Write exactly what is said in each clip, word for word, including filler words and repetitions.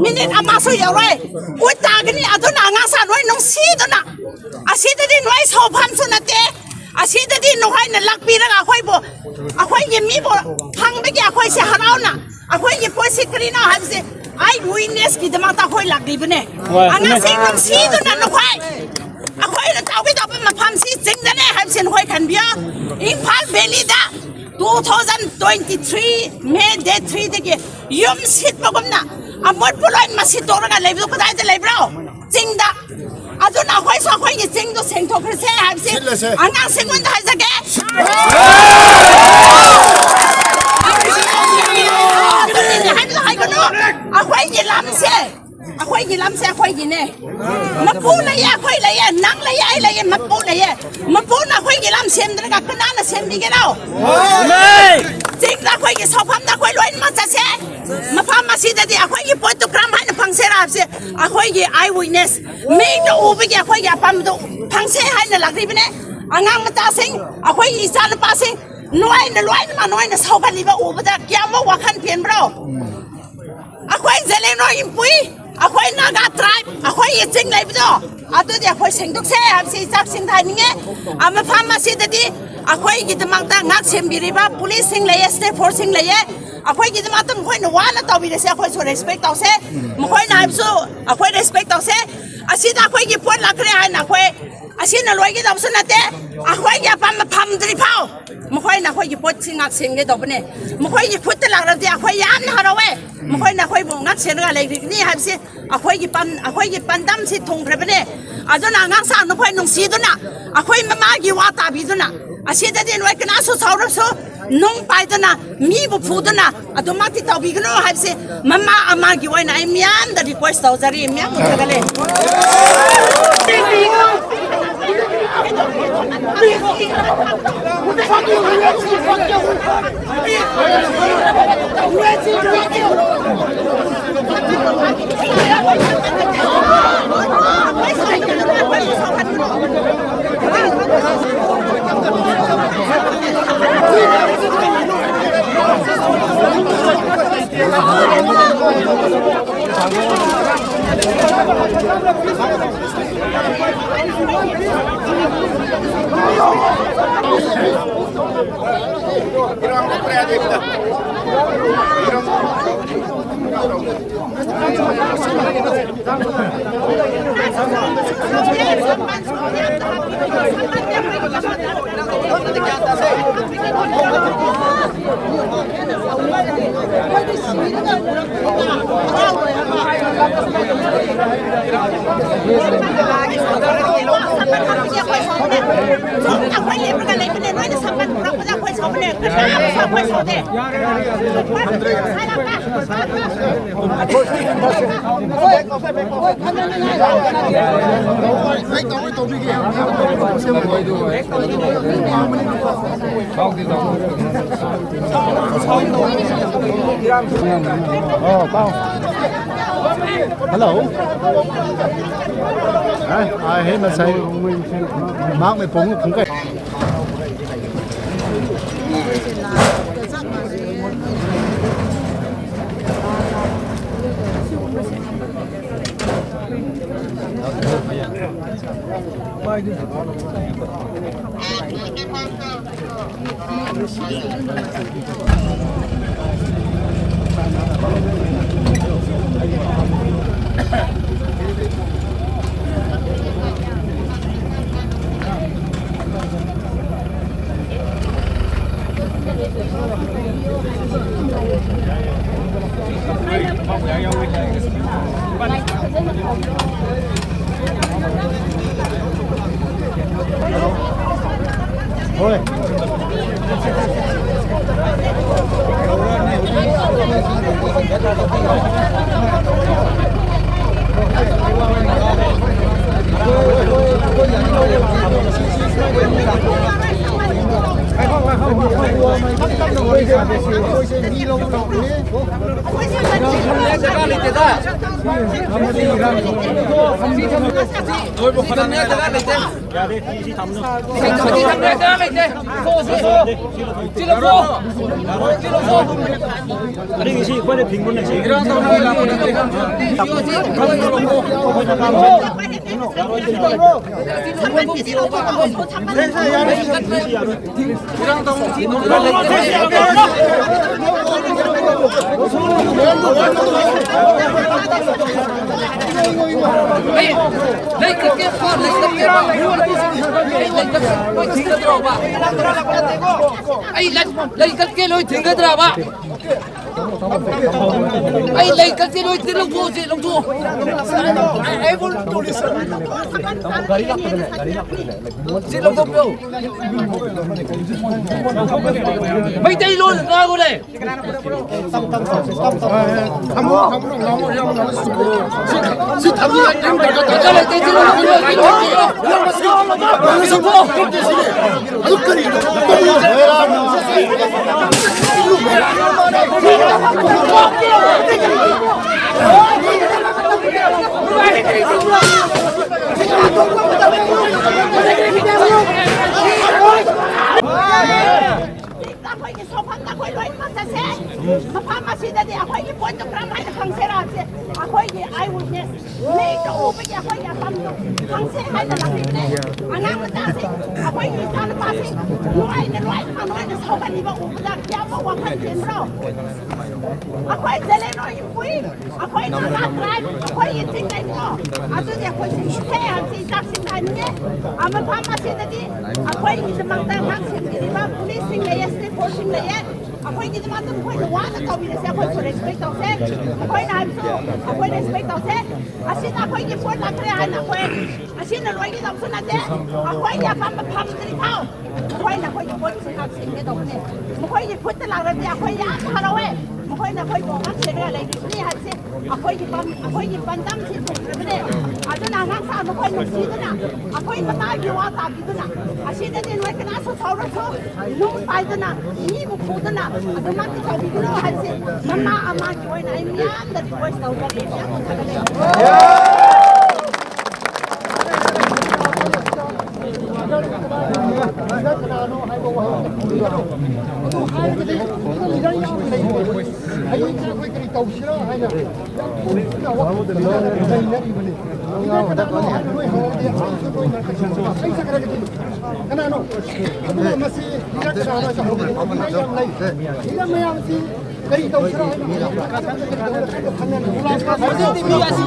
Minute ꯑꯃꯁꯨ ꯌꯧꯔꯣꯏ꯫ ꯎꯠ ꯇꯥꯒꯅꯤ꯫ ꯑꯗꯨꯅ ꯑꯉꯥꯡꯁꯥ ꯅꯣꯏ ꯅꯨꯡꯁꯤꯗꯨꯅ, ꯑꯁꯤꯗꯗꯤ ꯅꯣꯏ ꯁꯥꯎꯐꯝꯁꯨ ꯅꯠꯇꯦ꯫ ꯑꯁꯤꯗꯗꯤ ꯅꯈꯣꯏꯅ ꯂꯥꯛꯄꯤꯔꯒ ꯑꯩꯈꯣꯏꯕꯨ, ꯑꯩꯈꯣꯏꯒꯤ ꯃꯤꯕꯨ ꯐꯪꯕꯒꯤ ꯑꯩꯈꯣꯏꯁꯦ ꯍꯔꯥꯎꯅ ꯑꯩꯈꯣꯏꯒꯤ ꯄꯣꯠꯁꯤ ꯀꯔꯤꯅꯣ ꯍꯥꯏꯕꯁꯦ ꯑꯩ ꯋꯤꯠꯅꯦꯁꯀꯤꯗꯃꯛꯇ ꯑꯩꯈꯣꯏ ꯂꯥꯛꯂꯤꯕꯅꯦ꯫ ꯍꯣꯏ, ꯑꯗꯨꯅꯦ꯫ ꯑꯉꯥꯡꯁꯤꯡ ꯅꯨꯡꯁꯤꯗꯨꯅ ꯅꯈꯣꯏ ꯑꯩꯈꯣꯏꯅ ꯇꯧꯒꯗꯧꯕ ꯃꯐꯝꯁꯤ ꯆꯤꯡꯗꯅꯦ ꯍꯥꯏꯕꯁꯤ ꯅꯈꯣꯏ ꯈꯟꯕꯤꯌꯣ꯫ Imphal valid two thousand twenty three May date three ꯗꯒꯤ ꯌꯨꯝ ꯁꯤꯠꯄꯒꯨꯝꯅ ꯑꯃꯣꯠꯄ ꯂꯣꯏꯅꯃꯛ ꯁꯤꯠꯇꯣꯛꯂꯒ ꯂꯩꯕꯗꯨ ꯀꯗꯥꯏꯗ ꯂꯩꯕ꯭ꯔꯣ? ꯆꯤꯡꯗ꯫ ꯑꯗꯨꯅ ꯑꯩꯈꯣꯏꯁꯨ ꯑꯩꯈꯣꯏꯒꯤ ꯆꯤꯡꯗꯣ ꯁꯦꯡꯊꯣꯛꯈ꯭ꯔꯁꯦ ꯍꯥꯏꯕꯁꯤ ꯁꯤꯠꯂꯁꯦ꯫ ꯑꯉꯥꯡꯁꯤꯡꯉꯣꯟꯗ ꯍꯥꯏꯖꯒꯦ꯫ ꯑꯗꯨꯅꯤꯅꯦ ꯍꯥꯏꯕꯗꯣ ꯍꯥꯏꯒꯅꯨ꯫ ꯑꯩꯈꯣꯏꯒꯤ ꯂꯝꯁꯦ, ꯑꯩꯈꯣꯏꯒꯤ ꯂꯝꯁꯦ ꯑꯩꯈꯣꯏꯒꯤꯅꯦ꯫ ꯃꯄꯨ ꯂꯩꯌꯦ, ꯑꯩꯈꯣꯏ ꯂꯩꯌꯦ, ꯅꯪ ꯂꯩꯌꯦ, ꯑꯩ ꯂꯩꯌꯦ, ꯃꯄꯨ ꯂꯩꯌꯦ꯫ ꯃꯄꯨꯅ ꯑꯩꯈꯣꯏꯒꯤ ꯂꯝ ꯁꯦꯝꯗ꯭ꯔꯒ ꯀꯅꯥꯅ ꯁꯦꯝꯕꯤꯒꯦꯔꯣ? ꯆꯤꯡꯗ ꯑꯩꯈꯣꯏꯒꯤ ꯁꯥꯎꯐꯝꯗ ꯑꯩꯈꯣꯏ ꯂꯣꯏꯅꯃꯛ ꯆꯠꯁꯦ꯫ ꯃꯐꯝ ꯑꯁꯤꯗꯗꯤ ꯑꯩꯈꯣꯏꯒꯤ ꯄꯣꯠꯇꯨ ꯀꯔꯝ ꯍꯥꯏꯅ ꯐꯪꯁꯦꯔꯥ ꯍꯥꯏꯕꯁꯦ ꯑꯩꯈꯣꯏꯒꯤ ꯑꯥꯏ ꯋꯤꯠꯅꯦꯁ, ꯃꯤꯠꯅ ꯎꯕꯒꯤ ꯑꯩꯈꯣꯏꯒꯤ ꯑꯄꯥꯝꯕꯗꯨ ꯐꯪꯁꯦ ꯍꯥꯏꯅ ꯂꯥꯛꯂꯤꯕꯅꯦ꯫ ꯑꯉꯥꯡ ꯃꯆꯥꯁꯤꯡ, ꯑꯩꯈꯣꯏꯒꯤ ꯏꯆꯥꯅꯨꯄꯥꯁꯤꯡ, ꯅꯣꯏꯅ ꯂꯣꯏꯅꯃꯛ ꯅꯣꯏꯅ ꯁꯧꯒꯠꯂꯤꯕ ꯎꯕꯗ ꯀꯌꯥꯃꯨꯛ ꯋꯥꯈꯜ ꯄꯦꯟꯕ꯭ꯔꯣ? ꯑꯩꯈꯣꯏ ꯖꯦꯂꯦꯅꯣ ꯏꯝꯄꯨꯏ, ꯑꯩꯈꯣꯏ ꯅꯥꯒꯥ ꯇ꯭ꯔꯥꯏꯕ, ꯑꯩꯈꯣꯏꯒꯤ ꯆꯤꯡ ꯂꯩꯕꯗꯣ, ꯑꯗꯨꯗꯤ ꯑꯩꯈꯣꯏ ꯁꯦꯡꯗꯣꯛꯁꯦ ꯍꯥꯏꯕꯁꯤ ꯏꯆꯥꯁꯤꯡꯗ ꯍꯥꯏꯅꯤꯡꯉꯦ꯫ ꯑ, ꯃꯐꯝ ꯑꯁꯤꯗꯗꯤ ꯑꯩꯈꯣꯏꯒꯤꯗꯃꯛꯇ ꯉꯥꯛ ꯁꯦꯝꯕꯤꯔꯤꯕ ꯄꯨꯂꯤꯁꯁꯤꯡ ꯂꯩꯌꯦ, ꯁ꯭ꯇꯦꯠ ꯐꯣꯔꯁꯁꯤꯡ ꯂꯩꯌꯦ꯫ ꯑꯩꯈꯣꯏꯒꯤꯗꯃꯛꯇ ꯃꯈꯣꯏꯅ ꯋꯥꯅ ꯇꯧꯕꯤꯔꯁꯦ, ꯑꯩꯈꯣꯏꯁꯨ ꯔꯦꯁꯄꯦꯛ ꯇꯧꯁꯦ꯫ ꯃꯈꯣꯏꯅ ꯍꯥꯏꯕꯁꯨ ꯑꯩꯈꯣꯏ ꯔꯦꯁꯄꯦꯛ ꯇꯧꯁꯦ꯫ ꯑꯁꯤꯗ ꯑꯩꯈꯣꯏꯒꯤ ꯄꯣꯠ ꯂꯥꯛꯈ꯭ꯔꯦ ꯍꯥꯏꯅ ꯑꯩꯈꯣꯏ ꯑꯁꯤꯅ ꯂꯣꯏꯒꯗꯕꯁꯨ ꯅꯠꯇꯦ꯫ ꯑꯩꯈꯣꯏꯒꯤ ꯑꯄꯥꯝꯕ ꯐꯪꯗ꯭ꯔꯤ ꯐꯥꯎ ꯃꯈꯣꯏꯅ ꯑꯩꯈꯣꯏꯒꯤ ꯄꯣꯠꯁꯤ ꯉꯥꯛ ꯁꯦꯟꯒꯗꯧꯕꯅꯦ꯫ ꯃꯈꯣꯏꯒꯤ ꯈꯨꯠꯇ ꯂꯥꯛꯂꯕꯗꯤ ꯑꯩꯈꯣꯏ ꯌꯥꯝꯅ ꯍꯔꯥꯎꯋꯦ꯫ ꯃꯈꯣꯏꯅ ꯑꯩꯈꯣꯏꯕꯨ ꯉꯥꯛ ꯁꯦꯟꯔꯒ ꯂꯩꯔꯤꯒꯅꯤ ꯍꯥꯏꯕꯁꯤ ꯑꯩꯈꯣꯏꯒꯤ ꯄꯥꯟ-, ꯑꯩꯈꯣꯏꯒꯤ ꯄꯥꯟꯗꯝꯁꯤ ꯊꯨꯡꯈ꯭ꯔꯕꯅꯦ꯫ ꯑꯗꯨꯅ ꯑꯉꯥꯡꯁꯥ ꯅꯈꯣꯏ ꯅꯨꯡꯁꯤꯗꯨꯅ, ꯑꯩꯈꯣꯏ ꯃꯃꯥꯒꯤ ꯋꯥ ꯇꯥꯕꯤꯗꯨꯅ, ꯑꯁꯤꯗꯗꯤ ꯅꯣꯏ ꯀꯅꯥꯁꯨ ꯁꯥꯎꯔꯁꯨ, ꯅꯨꯡ ꯄꯥꯏꯗꯨꯅ, ꯃꯤꯕꯨ ꯐꯨꯗꯨꯅ ꯑꯗꯨꯃꯛꯇꯤ ꯇꯧꯕꯤꯒꯅꯨ ꯍꯥꯏꯕꯁꯦ ꯃꯃꯥ ꯑꯃꯒꯤ ꯑꯣꯏꯅ ꯑꯩ ꯃꯤꯌꯥꯝꯗ ꯔꯤꯀ꯭ꯋꯦꯁ ꯇꯧꯖꯔꯤ꯫ ꯃꯌꯥꯝ ꯊꯥꯒꯠꯂꯦ꯫ Hello. Ai, ai, hei, masai. Mak me pongu khungkai. ꯖꯒꯥ ꯂꯩꯇꯦꯗ꯫ ꯑꯩ ꯂꯩ-, ꯂꯩꯀꯛꯁꯦ ꯂꯣꯏ ꯊꯤꯡꯒꯗ꯭ꯔꯕ? ꯑꯩ ꯂꯩꯀꯛꯁꯦ ꯂꯣꯏ ꯊꯤꯡ-, ꯂꯧꯊꯣꯛꯑꯁꯤ, ꯂꯧꯊꯣꯛꯑꯣ꯫ ꯁꯤ ꯂꯧꯊꯣꯛꯄꯤꯌꯨ꯫ ꯃꯩꯇꯩꯂꯣꯟ ꯉꯥꯡꯉꯨꯅꯦ꯫ ꯑꯩꯈꯣꯏꯒꯤ ꯁꯣꯐꯝꯗ ꯑꯩꯈꯣꯏ ꯂꯣꯏꯅꯃꯛ ꯆꯠꯁꯦ꯫ ꯃꯐꯝ ꯑꯁꯤꯗꯗꯤ ꯑꯩꯈꯣꯏꯒꯤ ꯄꯣꯠꯇꯨ ꯀꯔꯝ ꯍꯥꯏꯅ ꯐꯪꯁꯦꯔꯥ ꯍꯥꯏꯕꯁꯦ ꯑꯩꯈꯣꯏꯒꯤ eye witness ꯃꯤꯠꯅ ꯎꯕꯒꯤ ꯑꯩꯈꯣꯏꯒꯤ ꯑꯄꯥꯝꯕꯗꯨ ꯐꯪꯁꯦ ꯍꯥꯏꯅ ꯂꯥꯛꯄꯤꯕꯅꯦ꯫ ꯑꯉꯥꯡ ꯃꯆꯥꯁꯤꯡ, ꯑꯩꯈꯣꯏꯒꯤ ꯏꯆꯥꯅꯨꯄꯥꯁꯤꯡ ꯂꯣꯏꯅ, ꯂꯣꯏꯅꯃꯛ ꯂꯣꯏꯅ ꯁꯧꯒꯠꯂꯤꯕ ꯎꯕꯗ ꯀꯌꯥꯃꯨꯛ ꯋꯥꯈꯜ ꯆꯦꯟꯕ꯭ꯔꯣ? ꯑꯩꯈꯣꯏ ꯖꯦꯂꯦꯅꯣꯒꯤ ꯄꯨꯏ, ꯑꯩꯈꯣꯏ ꯅꯥꯒꯥ ꯇ꯭ꯔꯥꯏꯕ, ꯑꯩꯈꯣꯏꯒꯤ ꯆꯤꯡ ꯂꯩꯕꯗꯣ, ꯑꯗꯨꯗꯤ ꯑꯩꯈꯣꯏ ꯁꯤꯡꯁꯦ ꯍꯥꯏꯕꯁꯤ ꯆꯥꯛꯁꯤꯡ ꯍꯥꯏꯅꯤꯡꯉꯦ꯫ ꯃꯐꯝ ꯑꯁꯤꯗꯗꯤ ꯑꯩꯈꯣꯏꯒꯤꯗꯃꯛꯇ ꯑꯉꯥꯡ ꯁꯦꯝꯕꯤꯔꯤꯕ ꯄꯨꯂꯤꯁꯁꯤꯡ ꯂꯩꯌꯦ, ꯁ꯭ꯇꯦꯠ ꯐꯣꯔꯁꯁꯤꯡ ꯂꯩꯌꯦ꯫ ꯑꯩꯈꯣꯏꯒꯤꯗꯃꯛꯇ ꯃꯈꯣꯏꯅ ꯋꯥꯅ ꯇꯧꯕꯤꯔꯁꯦ, ꯑꯩꯈꯣꯏꯁꯨ ꯔꯦꯁꯄꯦꯛ ꯇꯧꯁꯦ꯫ ꯃꯈꯣꯏꯅ ꯍꯥꯏꯕꯁꯨ ꯑꯩꯈꯣꯏ ꯔꯦꯁꯄꯦꯛ ꯇꯧꯁꯦ꯫ ꯑꯁꯤꯅ ꯑꯩꯈꯣꯏꯒꯤ ꯄꯣꯠ ꯂꯥꯛꯇ꯭ꯔꯦ ꯍꯥꯏꯅ ꯑꯩꯈꯣꯏ ꯑꯁꯤꯅ ꯂꯣꯏꯒꯗꯕꯁꯨ ꯅꯠꯇꯦ꯫ ꯑꯩꯈꯣꯏꯒꯤ ꯑꯄꯥꯝꯕ ꯐꯪꯗ꯭ꯔꯤ ꯐꯥꯎ ꯃꯈꯣꯏꯅ ꯑꯩꯈꯣꯏꯒꯤ ꯄꯣꯠꯁꯤꯡ ꯉꯥꯛ ꯁꯦꯝꯒꯗꯧꯕꯅꯦ꯫ ꯃꯈꯣꯏꯒꯤ ꯈꯨꯠꯇ ꯂꯥꯛꯂꯗꯤ ꯑꯩꯈꯣꯏ ꯌꯥꯝ ꯍꯔꯥꯎꯋꯦ꯫ ꯃꯈꯣꯏꯅ ꯑꯩꯈꯣꯏꯕꯨ ꯑꯉꯥꯡ ꯁꯦꯝꯂꯒ ꯂꯩꯔꯤꯕꯅꯤ ꯍꯥꯏꯕꯁꯦ ꯑꯩꯈꯣꯏꯒꯤ ꯄꯥꯝ-, ꯑꯩꯈꯣꯏꯒꯤ ꯄꯥꯟꯗꯝꯁꯤ ꯊꯨꯡꯈ꯭ꯔꯕꯅꯦ꯫ ꯑꯗꯨꯅ ꯑꯉꯥꯡ ꯁꯥ ꯃꯈꯣꯏ ꯅꯨꯡꯁꯤꯗꯨꯅ ꯑꯩꯈꯣꯏ ꯃꯇꯥꯒꯤ ꯋꯥ ꯇꯥꯕꯤꯗꯨꯅ ꯑꯁꯤꯗꯗꯤ ꯅꯣꯏ ꯀꯅꯥꯁꯨ ꯁꯥꯎꯔꯁꯨ ꯅꯨꯡ ꯄꯥꯏꯗꯨꯅ ꯃꯤꯕꯨ ꯐꯨꯗꯨꯅ ꯑꯗꯨꯃꯛꯇꯤ ꯇꯧꯕꯤꯒꯅꯨ ꯍꯥꯏꯕꯁꯦ ꯃꯃꯥ ꯑꯃꯒꯤ ꯑꯣꯏꯅ ꯑꯩ ꯃꯤꯌꯥꯝꯗ ꯔꯤꯀ꯭ꯋꯦꯁ ꯇꯧꯖꯔꯤ꯫ ꯃꯌꯥꯝ ꯊꯥꯒꯠꯂꯦ꯫ ꯀꯅꯥꯅꯣ ꯍꯥꯏꯕ ꯋꯥꯍꯪꯗ ꯈꯨꯝꯕꯤꯔꯣ꯫ ꯑꯗꯨ ꯍꯥꯏꯔꯒꯗꯤ ꯂꯤꯗꯔ ꯌꯥꯝ ꯂꯩꯕꯅꯦ꯫ ꯍꯌꯦꯡꯁꯦ ꯑꯩꯈꯣꯏ ꯀꯔꯤ ꯇꯧꯁꯤꯔꯥ ꯍꯥꯏꯅ ꯌꯥꯝ ꯊꯨꯅ ꯋꯥꯈꯜ ꯈꯟꯅꯔꯤꯕꯅꯤ꯫ ꯂꯤꯗꯔ ꯀꯅꯥꯅꯣ ꯍꯥꯏꯕ ꯅꯣꯏ ꯍꯪꯉꯒꯗꯤ ꯑꯩꯁꯨ ꯅꯣꯏ ꯃꯔꯛꯇ ꯁꯨꯝ ꯆꯠꯈ꯭ꯔꯒꯗꯤ ꯀꯅꯥꯅꯣ? ꯑꯗꯨꯅ ꯃꯁꯤ ꯂꯤꯗꯔ ꯀꯅꯥꯅꯣ ꯍꯥꯏꯕ ꯍꯪꯕꯗ ꯂꯤꯗꯔ ꯌꯥꯝ ꯂꯩ꯫ ꯂꯤꯗꯔ ꯃꯌꯥꯝꯁꯤ ꯀꯔꯤ ꯇꯧꯁꯤꯔꯥ ꯍꯥꯏꯅ ꯍꯧꯖꯤꯛꯇꯤ ꯃꯤ ꯑꯁꯤ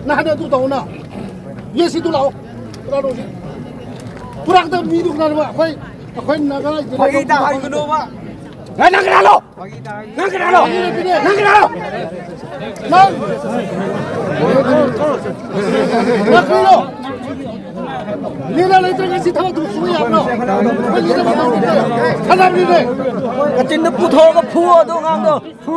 ꯅꯍꯥꯟ ꯑꯗꯨ ꯇꯧꯅ ꯌꯦꯁꯤꯗꯨ ꯂꯥꯛꯑꯣ꯫ ꯀꯅꯥꯅꯣ ꯍꯧꯖꯤꯛ? ꯄꯨꯔꯛꯇ ꯃꯤꯗꯨ ꯀꯅꯥꯅꯣ? ꯑꯩꯈꯣꯏ, ꯑꯩꯈꯣꯏ ꯅꯥꯒꯥ ꯏꯟꯗꯤꯌꯥ ꯐꯥꯒꯤ ꯇꯥ ꯍꯥꯏꯒꯅꯣꯕ꯫ ꯅꯪ ꯀꯅꯥꯅꯣ? ꯐꯥꯒꯤ ꯇꯥ ꯍꯥꯏꯒꯅꯣ꯫ ꯅꯪ ꯀꯅꯥꯅꯣ? ꯅꯪ ꯀꯅꯥꯅꯣ? ꯅꯪ! ꯅꯪ ꯀꯅꯥꯅꯣ? ꯂꯤꯂꯥ ꯂꯩꯇ꯭ꯔꯒ ꯁꯤ ꯊꯕꯛꯇꯨ ꯁꯨꯕ ꯌꯥꯕ꯭ꯔꯣ? ꯑꯩꯈꯣꯏ ꯂꯤꯂꯥ ꯃꯌꯥꯝ ꯂꯩꯇ꯭ꯔꯒ ꯈꯟꯅꯕꯅꯤꯅꯦ꯫ ꯀꯆꯤꯟꯗ ꯄꯨꯊꯣꯛꯑꯒ ꯐꯨꯋꯣ ꯑꯗꯨ ꯑꯉꯥꯡꯗꯣ꯫ ꯐꯨ꯫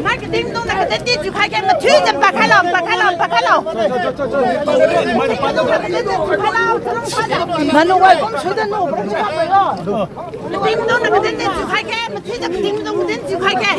ꯃꯥꯒꯤ ꯇꯤꯡ ꯇꯣꯡꯅ ꯈꯛꯇ ꯇꯤꯟꯁꯨ ꯈꯥꯏꯒꯦ, ꯃꯊꯨꯏꯁꯦ ꯄꯥꯈꯠꯂꯣ, ꯄꯥꯈꯠꯂꯣ, ꯄꯥꯈꯠꯂꯣ꯫ ꯃꯅꯨꯡ ꯋꯥꯏ ꯀꯨꯝ ꯁꯨꯗꯅꯨ꯫ ꯇꯤꯡ ꯇꯣꯡꯅ ꯈꯛꯇ ꯇꯤꯟꯁꯨ ꯈꯥꯏꯒꯦ, ꯃꯊꯨꯏꯁꯦ ꯇꯤꯡ ꯇꯣꯡ ꯈꯛꯇ ꯇꯤꯟꯁꯨ ꯈꯥꯏꯒꯦ꯫